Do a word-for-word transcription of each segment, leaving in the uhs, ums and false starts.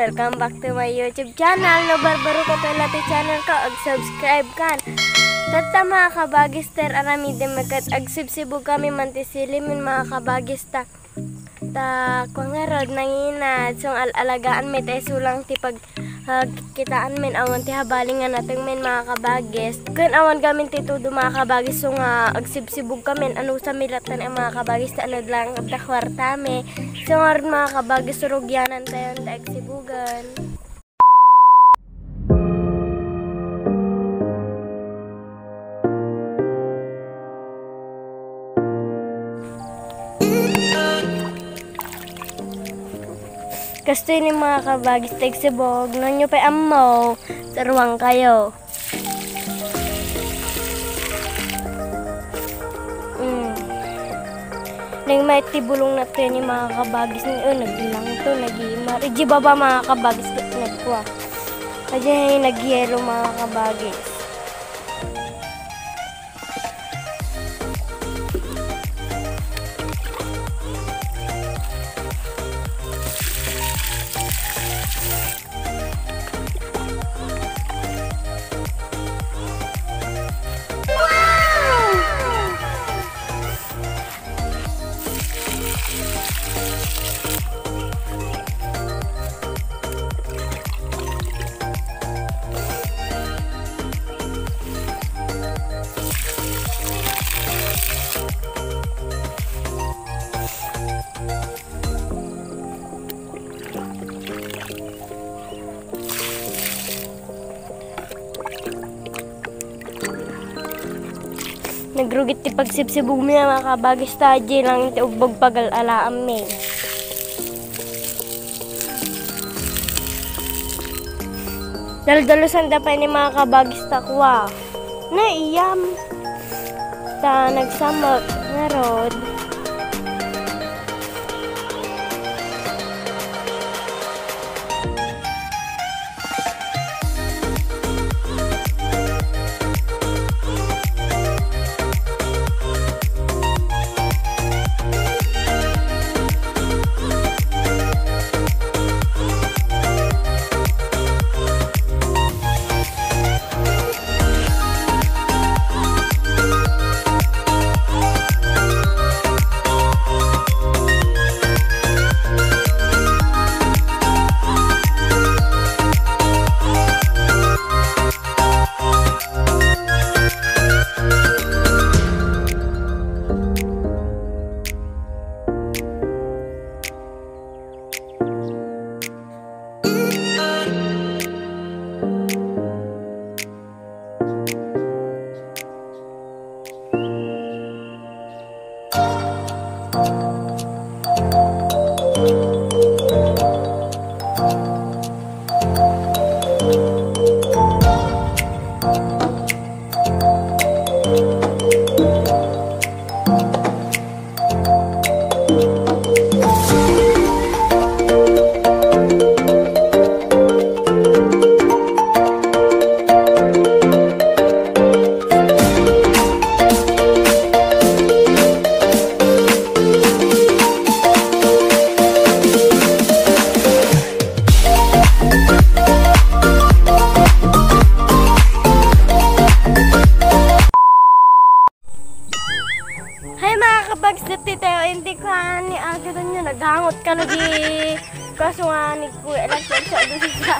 Welcome back to my YouTube channel. No barbaro ka pay la ti channel ko, ag-subscribe kan. Tatta, mga kabagis, ter aramidem ket agsibsibug kami man ti sili min, mga kabagis, ta, ta, kua ngarud, nanginad. So, al-, alagaan mi ta isu lang ti pag, ah, kitaan min awan ti habali nga nateng min, mga kabagis. Ken awan gamin ti tudo, mga kabagis, so nga agsibsibug kami, ano sa milatan, mga kabagis, ta ano lang da kwarta mi. So, ngarud, mga kabagis, rugianan tayo ta agsibugan. Kastoy ni, mga kabagis, ti agsibug. No nyo pay ammo, saruan kayo. Mm. Nang may ti bulong na to ni, mga kabagis, ni, oh, nagbilang to, nagimar. Iji baba, mga kabagis, ket nagkua. Iji nagyero, mga kabagis. Nagrugit ti pagsibsibugmi, mga kabagis, ta iji lang ti ubbag pagal-alaammi. Daldalusan da pay ni, mga kabagis, ta kua. Naiyam. Ta nagsamak ngarud. Hay, mga kabags, dati tayo, hindi ko ani, ah, kita nyo, naghangot ka na di. Kaso nga, ni Kuya lang, sa doon sa.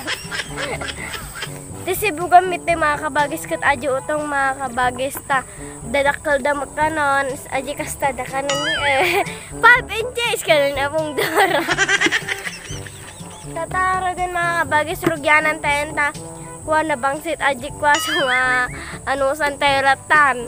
Ti sibugan mi ti, mga kabagis, ket adi utong, mga kabagis, ta dadakkel da makanon, adi kasta da kanon ni, eh, five inches kanon, Apong Dora. Tataro din, mga kabagis, rugianan tayo ta. Kuha na bangsit, adi kuha sa mga anusan tayo ratan.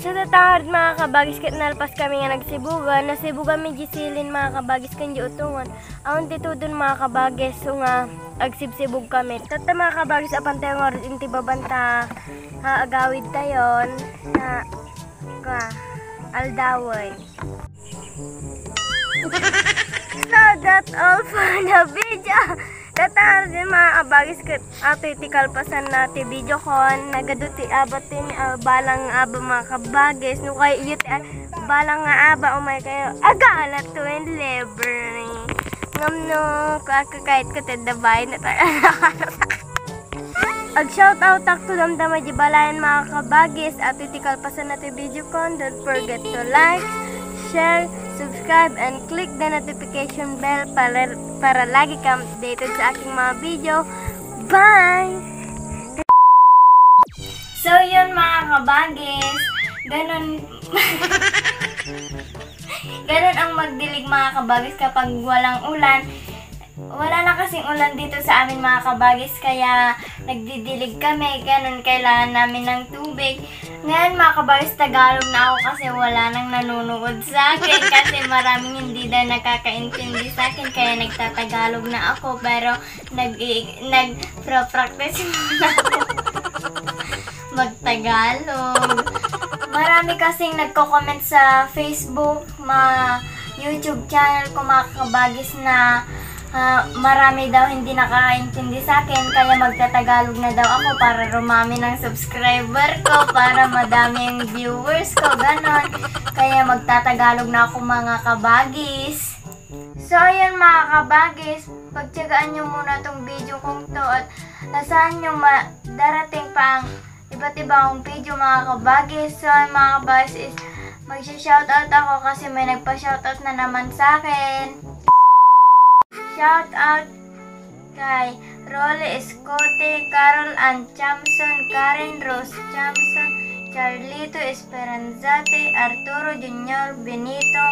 So, tatta ngarud, mga kabagis, ket nalpas kami nga nagsibugan. Nasibugan mi di silin, mga kabagis, ken di utungon. Awan ti tudon, mga kabagis, so nga agsibsibog kami. Tatta, mga kabagis, apan tayo ngarud iti babanta, ha, agawid tayon, ha, kwa, aldawen. So, that's all for the video. Tatta ngarud, mga kabagis, ket atoy ti kalpasanna ti video kon. Nagadu ti aba ti, ah, balang aba, mga kabagis. No kayatyo ti, ah, balang nga aba, umay kayo. Agala to in library. Ngem no, kakakait ko ti dabay na tayo. Ag-shoutout ak to damdama di balayan, mga kabagis, at iti kalpasanna ti video kon. Don't forget to like, share, subscribe, and click the notification bell para, para lagi kang updated sa aking mga video. Bye! So yun, mga kabagis, ganun, ganun ang magdilig, mga kabagis, kapag walang ulan. Wala na kasing ulan dito sa amin, mga kabagis, kaya nagdidilig kami, ganun, kailangan namin ng tubig. Ngayon, mga kabagis, Tagalog na ako kasi wala nang nanonood sa akin kasi maraming hindi na nakakaintindi sa akin, kaya nagtatagalog na ako, pero nag nagpro-practice muna ako magtagalog. Marami kasing nagko-comment sa Facebook, ma YouTube channel ko, mga kabagis, na, ah, marami daw hindi nakakaintindi sa akin, kaya magtatagalog na daw ako para rumami ng subscriber ko, para madami ang viewers ko, ganon. Kaya magtatagalog na ako, mga kabagis. So, ayun, mga kabagis, pagtyagaan nyo muna tong video kong to at asahan nyo ma- darating pa ang iba't ibang video, mga kabagis. So, mga kabagis, is magsha-shoutout ako kasi may nagpa-shoutout na naman sa akin. Shoutout kay Rolly Escote, Carol Ann Chamson, Karen Rose Chamson, Charlito Esperanzate, Arturo Junior Benito,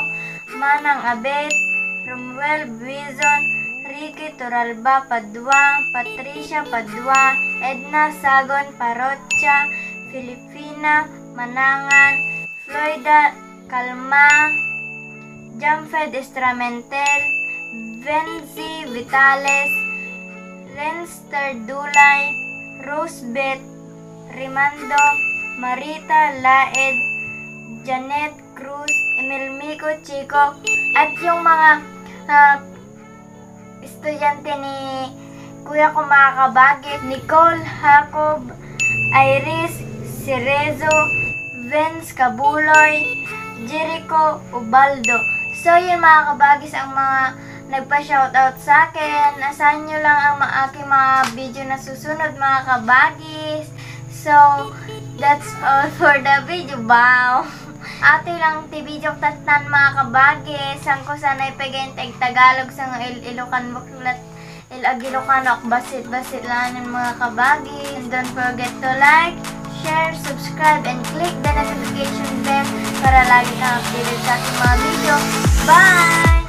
Manang Abet, Romuel Buizon, Ricky Toralba Padua, Patricia Padua, Edna Sagon Parrocha, Filipina Manangan, Floyda Calma, Jamfed Estramentel, Venzi Vitales, Renster Dulay, Rosebeth Rimando, Marita Laed, Janet Cruz, Emil Mico Chico, at yung mga, ah, estudyante ni kuya ko, mga kabagis, Nicole, Jacob, Iris, Cerezo, Vince Cabuloy, Jericho Ubaldo. So, yun, mga kabagis, ang mga nagpa-shoutout sa akin. Asahan nyo lang ang ma- aking mga video na susunod, mga kabagis. So, that's all for the video. Wow! Atoy lang ti video tattan, mga kabagis. Saan ko sana ipagayantay Tagalog sa nga il Ilocano buklat. Il Ilocano ak basit-basit lang, mga kabagis. And don't forget to like, share, subscribe, and click the notification bell para lagi kang updated sa aking mga video. Bye!